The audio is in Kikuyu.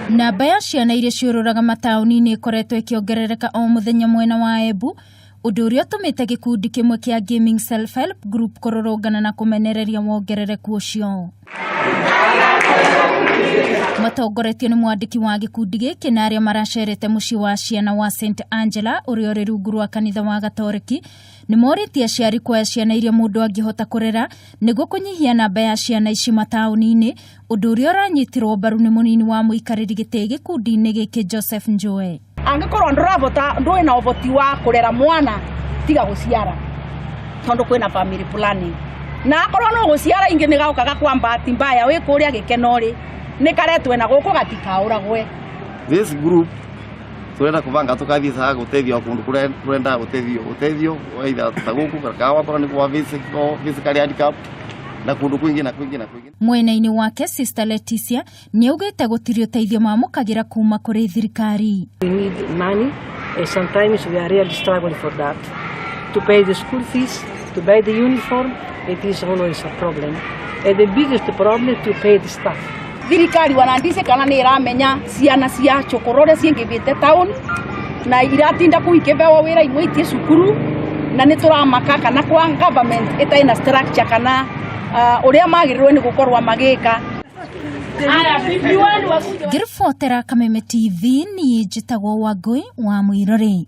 Namba ya ciana iria ciũrũraga mataũni-inĩ ĩkoretwo ĩkĩongerereka o mũthenya mwena wa Embu, ũndũ ũrĩa ũtũmĩte gĩkundi kĩmwe kĩa Gaming Self Help Group kũrũrũngana na kũmenereria wongerereku ũcio. Matongoretio nĩ mwandĩki wa gĩkundi gĩkĩ na arĩa maracerete mũciĩ wa ciana wa St Angela ũrĩa ũrĩ rungu rwa kanitha wa Gatoreki nĩ morĩtie aciari kuoya ciana iria mũndũ angĩhota kũrera nĩguo kũnyihia namba ya ciana ici mataũni-inĩ, ũndũ ũrĩa ũranyitirwo mbaru nĩ mũnini wa mũikarĩri gĩtĩ gĩkundi-inĩ gĩkĩ Joseph Njue. Angĩkorwo ndũrabota ndũĩ na ũhoti wa kũrera mwana tiga gũciara tondũ kwĩna family planning na akorwo no gũciara ingĩ nĩ gaũkaga kwa bahati mbaya wĩ kũrĩa gĩkeno rĩ nĩ karetwe na gũkũ gatikaũragwe. This group turenda kubanga tukathie saa gutethio kundu kuria turenda gutethio utethio either ta guku kana wakorwo ni kwa physical physically handicapped na kundu kwingi na kwingi na kwingi. Mwena-inĩ wake Sister Leticia nĩaugĩte gũtirĩ ũteithio mamũkagĩra kuma kũrĩ thirikari. We need money and sometimes we are really struggling for that. To pay the school fees, to buy the uniform, it is always a problem. And the biggest problem to pay the staff. Thirikari wanandice kana nä ĩramenya ciana cia cũkũrũ ũrĩa ciĩngĩvĩte town na iratinda kuu ikĩbewa wĩra imwe itie cukuru na nĩ tũramaka kana kwa government ĩtarĩ na structure kana ũrĩa magĩrĩirwo nĩ gũkorwo magĩka. Ngĩribotera Kameme TV niĩ njĩtagwo Wangũi wa Mwĩrorĩ.